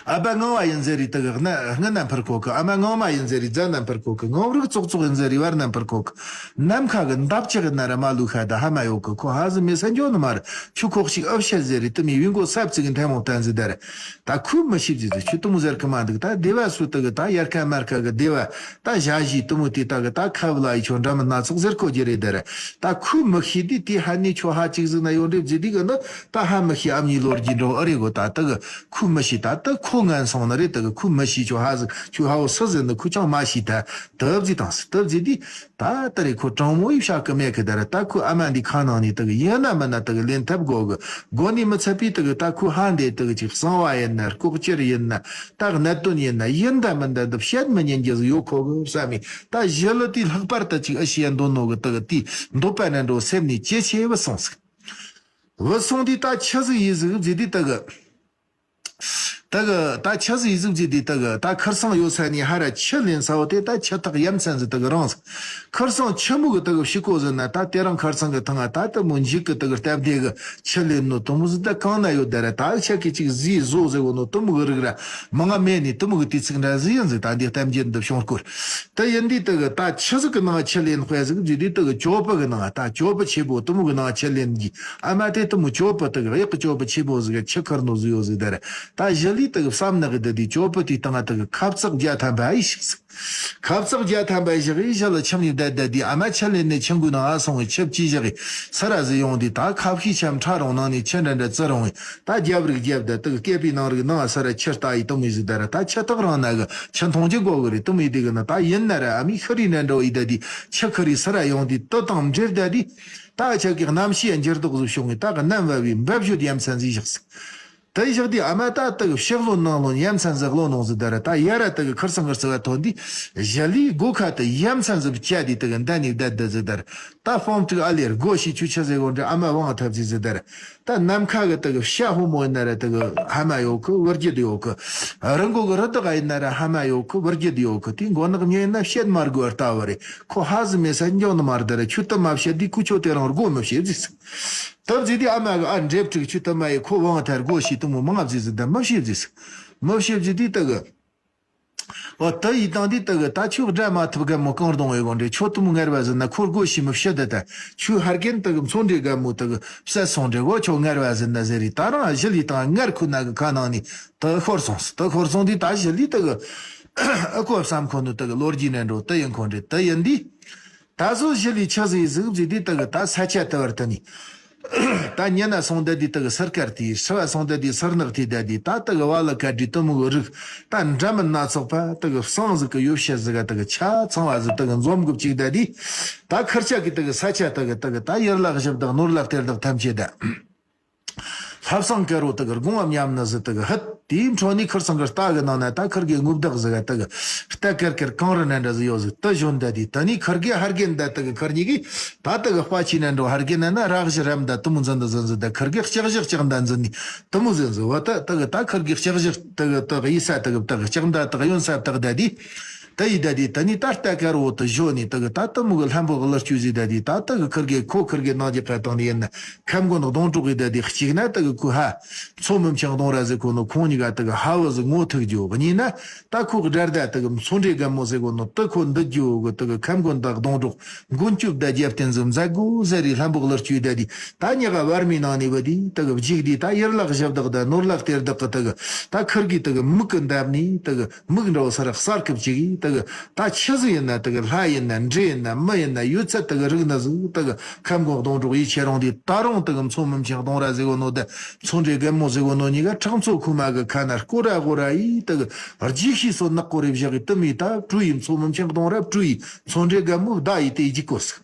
ཨ་ཕ་ངང་བ་ཡིན་ཟེར་རེ་དེ་གི་སྔུན་ན་འཕུར་གོ་གི། ཨ་མ་ངང་མ་ཡིན་ཟེར་རེ་རྫ་ན་འཕུར་གོ་གི། ངང་རིགས་བཙོག་བཙོག་ཡིན་ཟེར་རེ་བར་ན་འཕུར་གོ་གི། ནམ་མཁའ་གི་འདབ་ཆགས་ན་ར་མ་ལུས་ཤ་ད་ཧ་མ་ཡོད་གི། ཁོ་ཕ་ཟིག་མེད་ས་འགྱོ་ནི་མ་རེད། ཁྱོད་ཁོག་ཅིག་ཨབ་བཤད་ཟེར་རེ་དེ་མོ་བི་མགོ་ས་བརྩིགས་གི་ཐལ་མོ་བསྟན་ཟིག་དེ་ར། ད་ཁོས་མི་ཤེས་བརྫིས་ཟིག། ཁྱོད་དེ་མོ་ཟེར་གི་མ་འདུག། ད་སྡེ་བ་སུ་དེ་གི་ད་ཡར་ཁ་མར་ཁ་གི་སྡེ་བ་ད་ཞ་ཞི་དེ་མོ་དེ་ད་གི་ད་ཁ་བུ་ལ་ཡི་ཁྱོད་འདྲ་མི་སྣ་ཚོགས་ཟེར་གོ་རྒྱུ་རེད་དེ་ར། ད་ཁོས་མི་ཤེས་དུས་དེ་ཧ་ནི་ཁྱོད་ཕ་གཅིག་ཟིག་ན་ཡོད་འདྲེ་བརྫིས་དུས་གི་ནི། ད་ཧ་མི་ཤེས་ཨ་མྱེས་ལོ་རྒྱུས་འགྲོ་ཨ་རེ་གོ། ད་དེ་གི་ཁོས་མི་ཤེས། ད་དེ་ཁོ་ངན་སོང་ནི་རེད། དེ་གི་ཁོས་མི་ཤེས། ཁྱོད་ཕ་ཟིག་ཁྱོད་ཕ་བོ་སུ་ཟིག་ནི་ཁོས་ཅང་མ་ཤེས། ད་དེ་བརྫིས་བཏང་ཟིག། དེ་བརྫིས་དུས་ད་དེ་རེ་ཁོ་དྲང་མོ་ཡི་བཤད་གི་མེད་གི། དེ་ར་ད་ཁོས་ཨ་མ་འདི་ཁ་ནང་ནས་དེ་གི་ཡིན་ན་མིན་ན་དེ་གི་ལེན་ཐབས་དགོ་གི། དགོ་ནི་མི་ཚད་པའི་དེ་གི་ད་ཁོས་ཧ་འདི་དེ་གི་ཅིག་གསང་བ་ཡིན་ན་ལྐོག་གྱུར་ཡིན་ན་ད་གནད་དོན་ཡིན་ན་ཡིན་ད་མིན་ད་འདི་བཤད་མི་ཉན་རྒྱུ་ཟིག་ཡོད་གོ་གི་བསམ་མི། ད་ཞི་ལི་དེ་ལྷག་པར་དུ་ཅིག་ཨ་ཤི་ཡ་འདོད་ནོ་གི་དེ་གི་དེའི་འདོད་པ་ན་འགྲོ་སེམས་ནས་ཇེ་ཆེ་བུད་སོང་ཟིག། བུད་སོང་དུས་ད་ཆི་ཟིག་ཡིན་ཟིག་བརྫིས་དུས་དེ་གི། དེ་གི་ད་ཆི་ཟིག་ཡིན་ཟིག་བརྫིས་དུས་དེ་གི་ད་ཁིར་ཚང་ཡོད་ས་ནས་ཧ་ར་ཆུ་ལེན་ས་བོ་དེ་ད་ཆུ་ཐག་ཡ་མཚན་ཟིག་དེ་གི་རིང་ཟིག། ཁིར་ཚང་ཆུ་མོ་གི་དེ་གི་ཕྱི་གོ་ཟིག་ན། ད་དེ་རིང་ཁིར་ཚང་གི་ཐང་ང་ད་དེ་མོ་འཇིག་གི་དེ་གི་སྟབས་བདེ་གི་ཆུ་ལེན་ནོ་དེ་མོ་ཟིག་ད་གང་ན་ཡོད་དེ་ར། ད་ཆ་གི་ཅིག་ཟས་བཟོ་ཟེར་གོ་ནོ་དེ་མོ་གི་རིགས་ར་མང་ང་མེད་ནི་དེ་མོ་གི་དུས་ཚིགས་འདྲ་ཟིག་ཡིན་ཟིག། ད་འདི་གཏམ་རྒྱུད་འདི་བྱུང་སྐོར། དེ་ཡིན་དུས་དེ་གི་ད་ཆི་ཟིག་གི་ནང་ཆུ་ལེན་དཔེ་ཟིག་བརྫིས་དུས་དེ་གི་ཅོ་པི་གི་ནང་ད་ཅོ་པི་ཆེ་པོ་དེ་མོ་གི་ནང་ཆུ་ལེན་གི། ཨ་མ་དེ་དེ་མོ་ཅོ་པི་དེ་གི་གཡག་གི་ཅོ་པི་ཆེ་པོ་ཟིག་གི་ཆུ་ཁུར་ནོ་ཟིག་ཡོད་ཟིག་དེ་ར། ད་ཞི་ལི་དེ་གི་བསམ་ནག་གི་དེ་དེ་ཅོ་པི་དེའི་སྟེང་ང་དེ་གི་ཁབ་ཙག་བརྒྱ་ཐམ་པ་ཡི་ཞིག་ཟིག། ཁབ་ཙག་བརྒྱ་ཐམ་པ་ཡི་ཞིག་ཡི་ཞི་ལི་ཁྱིམ་ནས་བསྡད་བསྡད་དུས། ཨ་མ་ཆུ་ལེན་ནས་ཆུ་འགོའི་ནང་ང་སོང་བའི་ཆུ་བཅུས་བཞག་གི་སི་ར་ཟིག་ཡོང་དུས། ད་ཁབ་ཤས་ཆམ་ཕྲ་རུང་ནང་ནས་ཆུ་འདྲ་འདྲ་བཙིར་རུང་བའི་ད་རྒྱབ་རིགས་རྒྱབ་ད་དེ་གི་སྐེད་པའི་ནང་རིགས་ནང་ང་སི་ར་ཆུ་ལྟ་ཡི་དེ་མོ་ཟིག་དེ་ར། ད་ཆུ་ཐག་རིང་ན་གི་ཆུ་འཐུང་རྒྱུ་དགོ་གི་རེད། དེ་མོ་ཡི་དེ་གི་ན་ད་ཡིན་ན་ར་ཨ་མའི་ཤི་རི་འདྲ་འདྲ་བོ་ཡི་ད་དེ་ཆུ་ཁུར་རི་སི་ར་ཡོང་དུས་དེ་དང་འབྲེལ་ད་དེ། ད་ཆ་གི་གནམ་གཤིས་འགྱུར་ལྡོག་ཟིག་བྱུང་བས་ད་གི་གནམ་བབས་བའི་འབབ་ཞོད་ཡ་མཚན་ཟིག་བཞག་ཟིག། དེ་བཞག་དུས་ཨ་མ་ད་དེ་གི་ཕྱི་ལོ་ནང་ལོ་ཡ་མཚན་ཟིག་ལོ་ནང་ཟིག་དེ་ར། ད་ཡ་ར་དེ་གི་ཁིར་ཚང་གི་རྩ་བ་ཐོན་དུས་ཞི་ལིའི་སྒོ་ཁ་དེ་ཡ་མཚན་ཟིག་བཅད་དེ་དེ་གི་འདན་ནས་བསྡད་བསྡད་ཟིག་དེ་ར། ད་སྤང་ཕྲུག་ཨ་ལེར་སྒོ་ཞིག་ཆུ་ཆུ་ཟེར་གོ་འདྲ། ཨ་མ་དབང་ཐབས་ཟིག་ཟིག་དེ་ར། ད་ནམ་མཁའ་གི་དེ་གི་བྱ་ཕོ་མོ་ཡིན་ན་ར་དེ་གི་ཧ་མ་ཡོད་གི། བུ་རྒྱུད་ཡོད་གི། རི་མགོ་གི་རི་དྭགས་ཡིན་ན་ར་ཧ་མ་ཡོད་གི། བུ་རྒྱུད་ཡོད་གི། དེའི་མགོ་ནག་མྱི་ཡིན་ན་བཤད་མ་དགོས་པ་ལྟ་བུ་རེད། ཁོ་ཧ་ཟིག་མེད་ས་འགྱོ་ནི་མ་རེད་དེ་ར། ཁྱོད་དེ་མ་བཤད་དུས་ཁོ་ཁྱོད་དེ་རིང་སྒོ་མི་ཕྱེ་ཟིག། དེ་བཟོས་དུས་ཨ་མ་གི་ཨ་འདྲེ་ཕྲུག་ཁྱོད་དུ་མ་ཡི་ཁོ་དབང་ཐལ་དགོས་ཤེས་དུ་མོ་མང་ང་བཟོས་ཟིག་ད་མི་བྱེད་བཟོས་ཟིག་མི་བྱེད་བཟོས་དུས་དེ་གི། འོ་དེ་ཡི་སྟེང་དེ་དེ་གི་ད་ཁྱོད་དགྲ་མ་ཐུབ་རྒན་མོ་གང་རྡུང་ཡི་གོ་འདྲེ་ཁྱོད་དུ་མོ་ངར་བ་ཟིན་ན་ཁོ་དགོས་ཤེས་མི་བྱེད་ད་ད་ཁྱོད་ཧར་རྒན་དེ་གི་མཚོ་འདྲེ་རྒན་མོ་དེ་གི་བསད་སོང་འདྲེ་འོ་ཁྱོད་ངར་བ་ཟིན་ན་ཟེར་རེ་ད་རང་ཨ་ཞི་ལི་དང་ངར་ཁུ་ན་གི་ཁ་ནང་ནས་དེ་ཤོར་སོང་ཟིག་དེ་ཤོར་སོང་དུས་ད་ཞི་ལི་དེ་གི་ཨ་ཁོ་བསམ་ཁོ་ནི་དེ་གི་ལོ་རྒྱུས་ནས་འགྲོ་དེ་ཡིན་ཁོ་འདྲེ་དེ་ཡིན་དུས། ད་གཟོད་ཞི་ལི་ཆི་ཟིག་ཟིག་བཟོས་དུས་དེ་གི་ད་ས་ཆ་དེ་བར་དུ་ནི། ད་ཉེ་ན་སོང་བསྡད་དུས་དེ་གི་སར་དཀར་དེ་ཧྲི་བ་སོང་བསྡད་དུས་སར་ནག་དེ་བསྡད་དུས་ད་དེ་གི་བ་ལ་ཀ་དྲི་དུ་མོ་གི་རིགས་ད་འདྲ་མིན་སྣ་ཚོགས་པ་དེ་གི་བསང་ཟིག་གི་ཡོ་བྱད་ཟིག་ག་དེ་གི་ཆ་ཚང་བ་ཟིག་དེ་གི་འཛོམས་གི་བཅུག་བསྡད་དུས་ད་ཁུར་ཆ་གི་དེ་གི་ས་ཆ་དེ་གི་དེ་གི་ད་ཡར་ལ་གཞི་བདག་ནོར་ལ་གཏེར་བདག་ཐམས་ཅད་ད། ལྷ་བསང་དཀར་རོ་དེ་གི་དགོང་བ་མཉམ་ནི་ཟི་དེ་གི་ཧད་དེའི་འཕྲོ་ནི་ཁུར་ཚང་གི་རྟ་གི་ནང་ན་ད་ཁུར་གི་སྔོ་བདག་ཟི་ག་དེ་གི་རྟ་ཀེར་ཀེར་གང་རུ་ན་འདྲ་ཟི་ཡོད་ཟི་དེ་བཞོན་ད་དེ་ད་ནི་ཁུར་གི་ཧར་གེན་ད་དེ་གི་ཁུར་གཉིས་གི་ད་དེ་གི་དཔའ་ཆི་ན་འགྲོ་ཧར་གེན་ན་ན་རག་བཞི་རམ་ད་དུ་མོ་འཛིན་ད་འཛིན་ཟི་ད་ཁུར་གི་ལྕགས་བཞག་ལྕགས་མདའ་འཛིན་ནི་དུ་མོ་འཛིན་ཟི་བ་ད་དེ་གི་ད་ཁུར་གི་ལྕགས་བཞག་དེ་གི་དེ་གི་ཡི་ས་དེ་གི་དེ་གི་ལྕགས་མདའ་དེ་གི་ཡོན་ས་དེ་གི་ད་དེ། ད་ཡི་ད་དེ་ད་ནི་ད་རྟ་དཀར་བོ་དུ་བཞོ་ནི་ད་གི་ད་ད་མོ་གི་ལྷམ་བུ་གི་ལར་བཅུ་ཟི་ད་དེ་ད་ད་གི་ཁུར་གི་ཁོ་ཁུར་གི་ནང་གི་ཕ་དང་ནི་ཡིན་ན་ཁམ་གོ་ནག་གདོང་གྲོགས་གི་ད་དེ་གཅིག་ན་ད་གི་ཁུ་ཧ་མཚོ་མི་མཆིང་གདོང་ར་ཟི་ཁོ་ནོ་ཁོང་གཉིས་ཀ་ད་གི་ཧ་བུ་ཟི་ངོ་ཐུག་རྒྱུ་གཉིས་ན་ད་ཁོ་གི་དགྲར་ད་ད་གི་མཚོ་འདྲེ་རྒན་མོ་ཟི་གོ་ནོ་ད་ཁོ་འདི་རྒྱུ་གི་ད་གི་ཁམ་གོ་ནག་གདོང་གྲོགས་མགོན་སྐྱོབ་ད་རྒྱབ་རྟེན་ཟི་མཛད་དགོ་ཟེར་རི་ལྷམ་བུ་གི་ལར་བཅུ་ད་དེ་ད་ཉག་ག་བར་མི་ནང་ནི་བ་དེ་ད་གི་བརྗིད་དེ་ད་ཡར་ལག་ཞབས་བདག་ད་ནོར་ལག་གཏེར་བདག་གི་ད་གི་ད་ཁུར་གི་ད་གི་མིག་གི་འདབ་ནི་ད་གི་མིག་འདྲ་བོ་སར་གསར་སྐུབ་ཅིག་ཡིན་ད་གི་ད་ཆི་ཟིག་ཡིན་ན་ད་གི་ལྷ་ཡིན་ན་འདྲེ་ཡིན་ན་མི་ཡིན་ན་ཡོད་ཚད་ད་གི་རིག་ན་ཟིག་ད་གི་ཁམ་གོང་གདོང་གྲོགས་ཡིད་ཆེས་རུང་དེ་ད་རུང་ད་གི་མཚོ་མི་མཆིང་གདོང་ར་ཟེར་གོ་ནོ་ད་མཚོ་འདྲེ་རྒན་མོ་ཟེར་གོ་ནོ་གཉིས་ཀ་ཁྲག་མཚོ་ཁུ་མ་གི་ཁ་ན་སྐོ་ར་སྐོ་ར་ཡིས་ད་གི་རྗེས་ཤེས་སོ་ནག་སྐོ་རེ་བཞག་གི་དུ་མི་ད་བྲུ་ཡིས་མཚོ་མི་མཆིང་གདོང་ར་བྲུ་ཡིས་མཚོ་འདྲེ་རྒན་མོ་བདའ་ཡིས་དེ་རྒྱུག་གོ་ཟིག་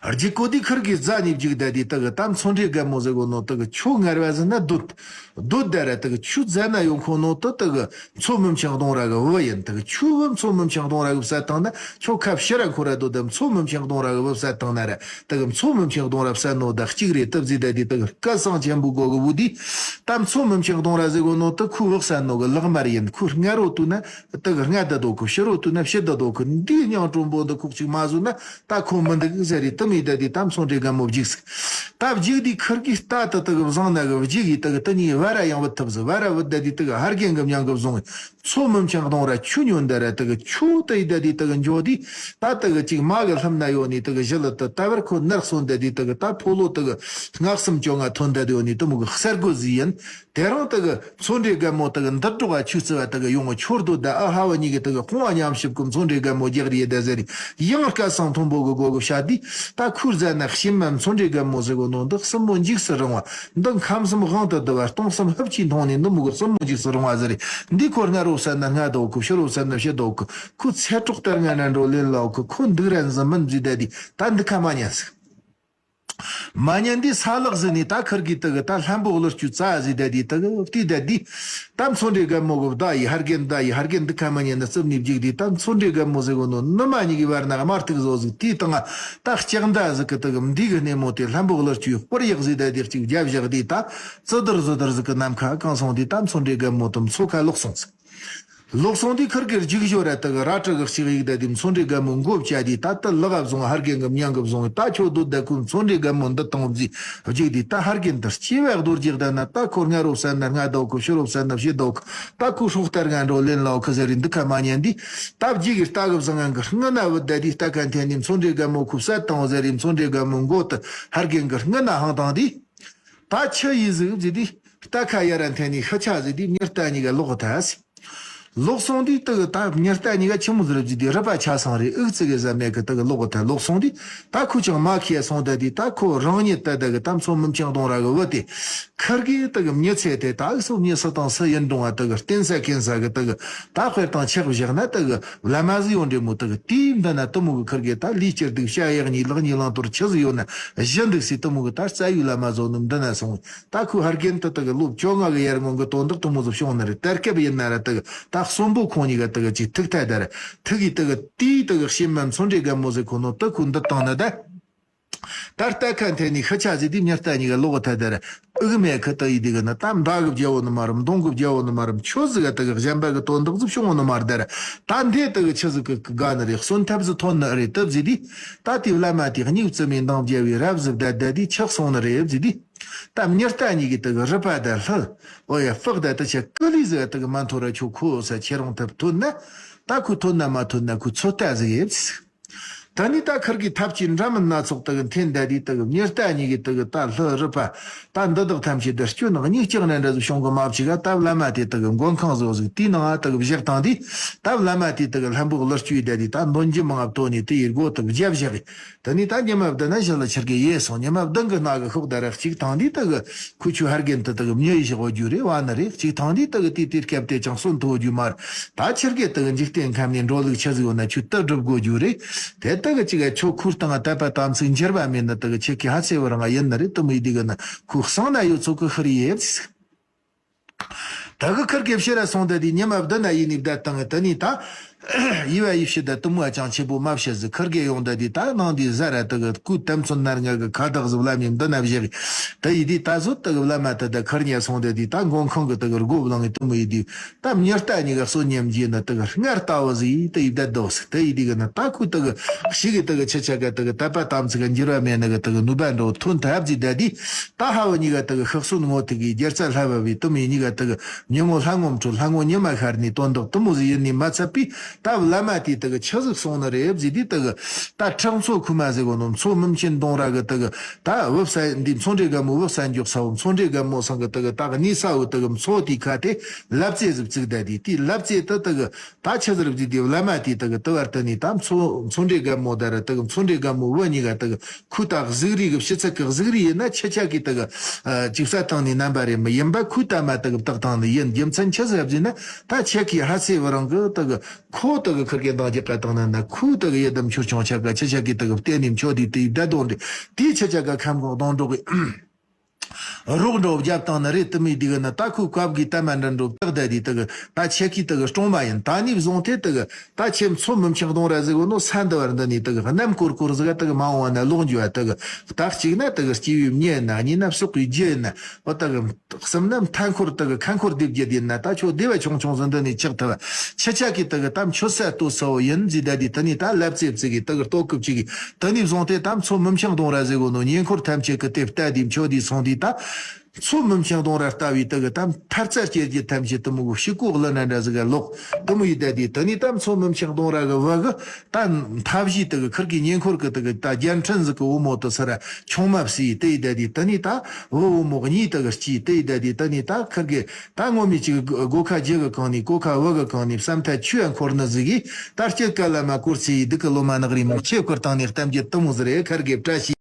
རྒྱུག་གོ་དེ་ཁུར་གི་རྫ་ནས་རྒྱུག་ད་དེ་ད་གི་ད་མཚོ་འདྲེ་རྒན་མོ་ཟེར་གོ་ནོ་ད་གི་ཁྱོད་ངར་བ་ཟིན་ན་སྡོད། སྡོད་ད་ར་ད་གི་ཁྱོད་རྫ་ན་ཡོང་ཁོ་ནོ་ད་ད་གི་མཚོ་མི་མཆིང་གདོང་ར་གི་བུ་ཡིན་ད་གི་ཁྱོད་བུ་མཚོ་མི་མཆིང་གདོང་ར་གི་བསད་བཏང་ན་ཁྱོད་ཁ་ཕྱི་ར་འཁོར་ར་སྡོད་ད་མཚོ་མི་མཆིང་གདོང་ར་གི་བུ་བསད་བཏང་ན་ར་ད་གི་མཚོ་མི་མཆིང་གདོང་ར་བསད་ནོ་ད་གཅིག་རེད་སྟབས་ཟིག་ད་དེ་ད་གི་སྐད་གསང་ཆེན་པོ་གོ་གི་བུ་དེ་ད་མཚོ་མི་མཆིང་གདོང་ར་ཟེར་གོ་ནོ་ད་ཁོ་བུ་བསད་ནོ་གི་ལག་དམར་ཡིན་ཁོ་སྔ་རོ་དུ་ན། དེ་གི་སྔ་ད་དོ་ཁུ་ཕྱི་རོ་དུ་ན་ཕྱི་ད་དོ་ཁུ་འདིའི་སྙིང་དྲོན་པོ་འདི་ཁུག་ཅིག་མ་བཟོ་ན་ད་ཁོ་མི་འདུག་ཟེར་རེ་དུ་མི་ད་དེ་ད་མཚོ་འདྲེ་རྒན་མོ་བརྒྱུགས་སུ། ད་བརྒྱུགས་དེ་ཁུར་གི་རྟ་ད་དེ་གི་བཟང་ན་གི་བརྒྱུགས་གི་དེ་གི་དེ་གཉིས་བ་ར་ཡང་བུད་ཐུབ་ཟི་བ་ར་བུད་ད་དེ་དེ་གི་ཧར་རྒན་གི་མྱང་གི་བཟུང་མཚོ་མི་མཆིང་གདོང་ར་ཆུ་ཉོན་ད་ར་དེ་གི་ཆུ་དེ་ཡི་ད་དེ་དེ་གི་འཇོ་དེ་ད་དེ་གི་ཅིག་མ་གི་ལྷམ་ན་ཡོད་ནི་དེ་གི་ཞི་ལི་དེ་ད་བར་ཁོ་ནར་སོན་ད་དེ་དེ་གི་ད་ཕོ་ལོ་དེ་གི་སྔགས་སུམ་ཅོ་ང་ཐོན་ད་དེ་ཡོད་ནི་དེ་མོ་གི་གསར་སྒོ་ཟི་ཡིན། དེ་རིང་དེ་གི་མཚོ་འདྲེ་རྒན་མོ་དེ་གི་འདི་འགྲོ་བ་ཆུ་རྩི་བ་དེ་གི་ཡོང་ཆོར་དུ་ད་ཨ་ཧ་བ་གཉིས་ཀྱི་དེ་གི་ཁོང་བ་མཉམ་ཞིབ་ཀུ་མཚོ་འདྲེ་རྒན་མོ་རྒྱག་རེ་ད་ཟེར་ཡང་སྐད་གསང་མཐོན་པོ་གི་སྒོ་གི་བཤད་དུས་ད་ཁུར་ཟ་ན་ཤིན་མ་མཚོ་འདྲེ་རྒན་མོ་ཟེར་གོ་ནོ་འདི་གསུམ་མོ་འཇིགས་སུ་རུང་བ་འདི་ཁམས་གསུམ་དབང་དུ་བསྡུ་བ་སྟོང་གསུམ་ཧབ་ཆི་མཐོང་ནས་འདི་མོ་གི་གསུམ་མོ་འཇིགས་སུ་རུང་བ་ཟེར་འདི་ཁོ་སྔ་རོ་བསད་ན་སྔ་དོ་ཁུ་ཕྱི་རོ་བསད་ན་ཕྱི་དོ་ཁུ་ཁུ་ཚེ་གྲོགས་ལྟར་ང་ན་འགྲོ་ལེན་ལའོ་ཁུ་ཁོ་འདུག་རན་ཟི་མིན་ཟི་ད་དི་ད་འདི་ཁ་མ་ཉན་ཟིག་མ་ཉན་དེ་ས་ལག་ཟིན་ནས་ད་ཁུར་གི་དེ་གི་ད་ལྷམ་པོ་གླུ་སྐྱུ་རྩ་ཟིག་བསྡད་དེ་དེ་གི་བལྟས་བསྡད་དེ། ད་མཚོ་འདྲེ་རྒན་མོ་གི་བདའ་ཡི་ཧར་རྒན་བདའ་ཡི་ཧར་རྒན་འདི་ཁ་མ་ཉན་ན་རྩིབ་ནས་བརྒྱུགས་དེ་ད་མཚོ་འདྲེ་རྒན་མོ་ཟེར་གོ་ནོ་ནུ་མ་གཉིས་ཀྱི་བར་ན་དམར་ཐིག་བཟོ་ཟིག་དེའི་སྟེང་ད་ལྕགས་མདའ་ཟིག་གི་དེ་གི་མདུད་གི་སྣེ་མོ་དེ་ལྷམ་པོ་གླུ་སྐྱུའི་སྤུར་ཡག་ཟིག་བསྡད་དེ་གཅིག་རྒྱབ་བཞག་དེ་ད་ཙི་དར་ཟི་དར་ཟིག་གི་ནམ་མཁའ་གང་སོང་དེ་ད་མཚོ་འདྲེ་རྒན་མོ་དེ་མཚོ་ཁ་ལོག་སོང་ཟིག་ལོག་སོང་དུས་ཁུར་གི་རྒྱུག་ཞོར་ར་དེ་གི་ར་ཏྲི་གི་གཅིག་ཡིག་བསྡད་དེ་མཚོ་འདྲེ་རྒན་མོ་མགོ་བཅད་དེ་ད་ལྟ་ལག་བཟུང་ཧར་རྒན་གི་མྱང་གི་བཟུང་ད་ཁྱོད་སྡོད་བསྡད་ཁུ་མཚོ་འདྲེ་རྒན་མོ་འདི་དང་བརྩིས་རྒྱུག་དེ་ད་ཧར་རྒན་འདི་སྐྱེ་བའི་རྡོ་རྗེ་བསྡད་ན་ད་ཁོ་སྔ་རོ་བསད་ན་སྔ་ཟླ་ཁུ་ཕྱི་རོ་བསད་ན་ཕྱི་ཟླ་ཁུ་ད་ཁུ་སྲོག་ལྟར་ང་འགྲོ་ལེན་ལའོ་ཁུ་ཟེར་རེ་འདི་ཁ་མ་ཉན་དེ་ད་བརྗེད་གི་རྟ་གི་བཟང་ངན་གི་སྔུན་ན་བུད་བསྡད་དེ་རྟ་ཁ་འཐེན་ནས་མཚོ་འདྲེ་རྒན་མོ་ཁུ་བསད་དང་ཟེར་རེ་མཚོ་འདྲེ་རྒན་མོ་མགོ་དུ་ཧར་རྒན་གི་སྔུན་ན་ཧང་དང་དེ། ད་ཆི་ཡིས་ཟིག་ཟེར་དུས་རྟ་ཁ་ཡར་ར་འཐེན་ནས་ཤི་ཆ་ཟེར་དུས་མྱི་རྟ་གཉིས་ཀ་ལོག་ཐལ། ལོག་སོང་དུས་དེ་གི་ད་མྱི་རྟ་གཉིས་ཀ་ཆི་མོ་ཟིག་རེད་ཟེར་དུས་རུས་པ་ཆག་སོང་རེད། ཨུག་ཙི་གི་ཟ་མེད་གི་དེ་གི་ལོག་ཐལ། ལོག་སོང་དུས་ད་ཁོ་ཅང་མ་ཁེ་སོང་ད་དུས་ད་ཁོ་རང་ཉིད་ད་དེ་གི་ད་མཚོ་མི་མཆིང་གདོང་ར་གི་བུ་དེ་ཁུར་གི་དེ་གི་མྱི་ཚེ་དེ་ད་ཨུག་སོ་མྱི་སུ་དང་སུ་ཡིན་རུང་བ་དེ་གི་བསྟེན་ས་མཁྱེན་ས་གི་དེ་གི་ད་དཔེར་དང་ཆག་བཞག་ན་དེ་གི་བླ་མ་ཟིག་ཡོད་འདྲེ་མོ་དེ་གི་དེའི་མདུན་ན་དེ་མོ་གི་ཁུར་གི་ད་ལུས་སྐྱིད་སྡུག་ཤ་ཡག་གཉིས་ལག་གཉིས་བླང་དོར་ཆི་ཟིག་ཡོད་ན་བཞི་འདུག་སི་དེ་མོ་གི་ད་རྩ་བའི་བླ་མ་ཟོ་ནི་འདི་ན་སོང་། ད་ཁོའི་ཧར་རྒན་དེ་དེ་གི་ལོ་བཅོ་ལྔ་གི་ཡར་སྔོན་གི་དོན་དག་དེ་མོ་ཟིག་བྱུང་ནི་རེད། དེར་སྐབས་ཡིན་ན་ར་དེ་གི་ད་གསོན་པོ་ཁོང་གཉིས་ཀ་དེ་གི་ཅིག་ཐུག་ཐལ་དེ་ར་ཐུག་གི་དེ་གི་དེའི་དེ་གི་ཤིན་མ་མཚོ་འདྲེ་རྒན་མོ་ཟིག་ཁོ་ནོ་དེ་ཁོ་འདི་བཏང་ནི་ད། ད་རྟ་ཁ་འཐེན་ནས་ཤི་ཆ་ཟིག་དེ་མྱི་རྟ་གཉིས་ཀ་ལོག་ཐལ་དེར། ཨུ་གི་མེ་ཁི་ཏི་ཡི་དེ་གི་ནི་ད་མདའ་གི་རྒྱལ་བོ་ནི་མ་རུམ། མདུང་གི་རྒྱལ་བོ་ནི་མ་རུམ། ཆོས་ཟིག་ག་དེ་གི་གཞན་པ་གི་དོན་དག་ཟིག་བྱུང་བོ་ནི་མ་རེད་དེར། ད་འདི་དེ་གི་ཆི་ཟིག་གི་གི་དགའ་ནི་རེད། གསོན་ཐབས་ཟིག་ཐོན་ནི་རེད་དེ་ཟིག་དེ། ད་དེ་བླ་མ་དེ་སྙིགས་བཙུན་མའི་འདང་རྒྱལ་བའི་རབ་ཟིག་བསྡད་བསྡད་དེ་ཆག་སོང་ནི་རེད་ཟིག་དེ། ད་མྱི་རྟ་གཉིས་ཀྱི་དེ་གི་རུས་པ་དང་ལྷུ། ཨོ་ཡ་ཕག་ད་དེ་ཆ་ཀི་ལི་ཟིག་ག་དེ་གི་མ་འཐོར་ར་ཆོ་ཁོ་ས་ཁྱེད་རང་ཐབས་ཐོན་ན། ད་ཁོ་ཐོན་ན་མ་ཐོན་ན་ཁོ་ཚོད་ལྟ་ཟིག་ཡེད་ཟིག་ད་ནི་ད་ཁིར་གི་ཐབས་ཀྱིས་འདྲ་མིན་སྣ་ཚོགས་དག་འཐེན་བསྡད་དུས་དག་མྱི་རྟ་གཉིས་ཀྱི་དག་ད་ལྷུ་རུས་པ་ད་འདི་དག་ཐམས་ཅད་དུ་སྐྱོན་ནག་གཉིས་ཀྱག་ནས་འདྲ་ཟིག་བྱུང་གི་མ་བཅུག་ག་ད་བླ་མ་དེ་དག་མགོན་ཁང་བཟོ་ཟིག་དེའི་ནང་དག་བཞག་བཏང་དུས། ད་བླ་མ་དེ་དག་ལྷམ་བུ་ལུ་བཅུས་བསྡད་དུས་ད་འདོན་རྒྱུ་མང་ང་བཏོན་ནས་དེ་ཡི་སྒོ་དག་བརྒྱབ་བཞག་གི། ད་ནི་ད་ཉི་མ་བདུན་ན་ཞི་ལ་ཁིར་གི་ཡེ་སོང་། ཉི་མ་བདུན་གི་ནང་གི་ཤོག་ད་ར་གཅིག་བཏང་དུས་དག་ཁུ་ཆུ་ཧར་རྒན་དུ་དག་མྱི་ཡི་ཞིག་འོ་རྒྱུ་རེད་བ་ནི་རེད། གཅིག་བཏང་དུས་དག་དེ་དུས་སྐབས་དེ་ཅང་གསོན་ཐུབ་རྒྱུ་མ་རེད། ད་ཁིར་གི་དག་འཇིག་རྟེན་ཁམས་ནས་འགྲོ་ལུགས་ཆི་ཟིག་ཡོད་ན་ཆུ་དུ་སྒྲུབ་དགོས་རྒྱུ་རེད། དེ་དག་གི་གཅིག་ག་ཆོ་ཁུར་དང་དད་པ་དམ་ཚིག་འགྱུར་བ་མེད་ནི་དག་ཆེ་གི་ཧ་ཚེ་བ་རང་ཡིན་ནི་རེད། དུ་མི་དེ་གི་ནི་ཁུ་གསང་ན་ཡོད་ཚོ་གི་ཧི་རི་ཡེ། ད་གི་ཁིར་གི་ཕྱི་ར་སོང་དེ་དེ་ཉི་མ་བདུན་ན་ཡིན་ནི་བསྡད་བཏང་། དེ་ནི་ད་ཡི་བ་ཡི་ཕྱི་ད་དུ་མོ་ཅང་ཆེ་པོ་མ་བཤད་ཟིག་ཁིར་གི་ཡོང་དེ་དེ་ད་ནང་དེ་ཟ་ར་དག་གི་སྐུ་དམ་ཚོན་ནར་ང་གི་ཁ་བཏགས་ཟིག་བླ་མའི་མདུན་ན་བཞག་གི། ད་ཡི་དེ་ད་གཟོད་དག་བླ་མ་དེ་ད་ཁིར་ཉལ་སོང་དེ་དེ་ད་མགོན་ཁང་གི་དག་གི་སྒོ་བླངས་གི་དུ་མོ་ཡི་དེ། ད་མྱི་རྟ་གཉིས་ཀ་གསོན་ཉམས་རྗེས་ནི་དག་སྔར་ལྟ་བུ་ཟིག་ཡིས་དེ་ཡི་བསྡད་འདུག་ཟིག་དེ་ཡི་དེ་གི་ནི་ད་ཁུ་དག་ཞིག་གི་དག་ཆི་ཆ་ག་དག་དད་པ་དམ་ཚིག་གི་འགྱུར་བ་མེད་ནི་གི་དག་ནུས་པ་འགྲོ་ཐོན་ཐབས་ཟིག་བསྡད་དུས། ད་ཧ་བུ་གཉིས་ཀ་དག་ཤི་གསོན་ངོ་ཐུག་གི་རྒྱལ་རྩ་ལྷ་བབས་པའི་དུ་མོ་གཉིས་ཀ་དག་ཉིན་མོ་ལྷ་ངོ་འཕྲོད་ལྷ་ངོ་ཉི་མ་ཤར་ནི་དོན་དག་དུ་མོ་ཟིག་ཡིན་ནི་མ་ཚད་པས། ད་བླ་མ་དེ་དག་ཆི་ཟིག་སོང་ནི་རེད་ཟིག་དེ་དག་ད་ཁྲག་མཚོ་ཁུ་མ་ཟིག་གོ་ནོ་མཚོ་མུན་ཆེན་གདོང་ར་གི་དག་ད་བུ་ས་འདི་མཚོ་འདྲེ་རྒན་མོ་བུ་ས་འཇོག་ས་བོ་མཚོ་འདྲེ་རྒན་མོ་སང་གི་དག་ད་གི་ནི་ས་བོ་དག་མཚོ་དེ་ཁ་དེ་ལབ་ཙེ་ཟིག་བཙུགས་བསྡད་དེ་དེ་ལབ་ཙེ་དེ་དག་ད་ཆི་ཟིག་རེད་ཟིག་དེ་བླ་མ་དེ་དག་དུ་བར་དུ་ནི་ད་མཚོ་མཚོ་འདྲེ་རྒན་མོ་ད་ར་དག་མཚོ་འདྲེ་རྒན་མོ་བུ་གཉིས་ཀ་དག་ཁུ་ད་གཟུགས་རིས་གི་ཕྱི་ཚིག་གི་གཟུགས་རིས་ཡིན་ན་ཁྱེད་ཆ་གི་དག་ཅིག་ས་བཏང་ནི་རྣམ་པ་རེད། མི་ཡིན་པ་ཁུ་ད་མ་དག་བཏགས་བཏང་ནི་ཡིན། རྒྱུ་མཚན་ཆི་ཟིག་རེད་ཟེར་ན་ད་ཁྱེད་ཀྱི་ཧ་སེ་བུ་རང་གི་དག་ཁོ་དག་ཁུར་གི་འདང་རྒྱག་ག་བཏང་ན་ན་ཁུ་དག་ཡི་དམ་ཆུར་ཆུང་ཆ་ག་ཁྱེད་ཆ་གི་དག་བལྟས་ནི་མཆོད་དེ་དེ་བདའ་དོན་རེད། དེ་ཁྱེད་ཆ་ག་ཁམས་གོང་གདོང་འགྲོགས་གི་རོགས་འགྲོ་བརྒྱབ་བཏང་ནི་རེད། དུ་མི་དེ་གི་ནི་ད་ཁུ་བཀབ་གི་ད་མ་འདྲ་འགྲོ་བཏགས་བསྡད་དེ་དག་ད་ཁྱེད་ཀྱི་དག་སྲུང་མ་ཡིན། ད་ནི་བཟུང་སྟེ་དག་ད་ཁྱེད་མཚོ་མུན་ཆེན་གདོང་ར་ཟེར་གོ་ནོ་ས་འདི་བར་འདི་ནི་དག་གནམ་སྐོར་སྐོར་ཟིག་དག་མ་འོང་བ་ན་ལོག་འགྱོ་བ་དག་ད་གཅིག་ན་དག་སྐྱེ་བའི་མྱི་ཡིན་ན། གཉིས་ན་ཟོག་གི་རྒྱུ་ཡིན་ན། འོ་དག་གསུམ་ན་མཐའ་འཁོར་དག་ཁ་འཁོར་སྡེ་བརྒྱད་ཡིན་ན། ད་ཁྱོད་སྡེ་བ་ཆུང་ཆུང་ཟིག་འདི་ནས་ཆགས་ཐུབ། ཁྱེད་ཆ་གི་དག་ད་མཆོད་ས་ལྟོ་ས་བོ་ཡིན་ཟིག་བསྡད་དེ་དེ་ནས་ད་ལབ་ཙེ་བཙུགས་གི་དག་ལྟོ་སྐུབ་ཅིག་གི་དེ་ནས་བཟུང་སྟེ་ད་མཚོ་མུན་ཆེན་གདོང་ར་ཟེར་གོ་ནོ་ཉེ་འཁོར་ཐམས་ཅད་གི་དེ་བལྟ་དེ་མཆོད་དེ་སོང་དེ་ད། མཚོ་མུན་ཆེན་གདོང་ར་ལྟ་བུའི་དག་ད་མཐར་རྩ་སྐྱེ་རྒྱུ་ཐམས་ཅད་དུ་མོ་གི་ཕྱི་གོ་ཀླུ་ན་འདྲ་ཟིག་ག་ལོག་དུ་མོ་ཡི་བསྡད་དེ་དེ་ནས་ད་མཚོ་མུན་ཆེན་གདོང་ར་གི་བུ་གི་ད་མཐའ་བཞི་དག་ཁུར་གི་ཉེ་འཁོར་གི་དག་ད་རྒྱལ་ཕྲན་ཟིག་གི་བུ་མོ་དུ་སི་ར་ཆུང་མ་བསུས་དེ་ཡི་བསྡད་དེ་དེ་ནས་ད་བུ་བུ་མོ་གཉིས་དག་སྐྱེས་དེ་ཡི་བསྡད་དེ་དེ་ནས་ད་ཁུར་གི་ད་ངོ་མི་གཅིག་གི་སྒོ་ཁ་རྒྱུ་གི་གང་ནས་གོ་ཁ་བུ་གི་གང་ནས་བསམ་ཐ་ཆུ་ཡ་འཁོར་ནི་ཟིག་གིས་ད་སྐྱེ་ཀ་ལ་མ་སྐོར་ཚེ་ཡི་སྡུག་གི་ལོ་མ་ནག་རི་མོ་ཆེ་བསྐོར་བཏང་ནས་གཏམ་རྒྱུད་དུ་མོ་ཟིག་རེད། ཁུར་གི་བཀྲ་ཤིས།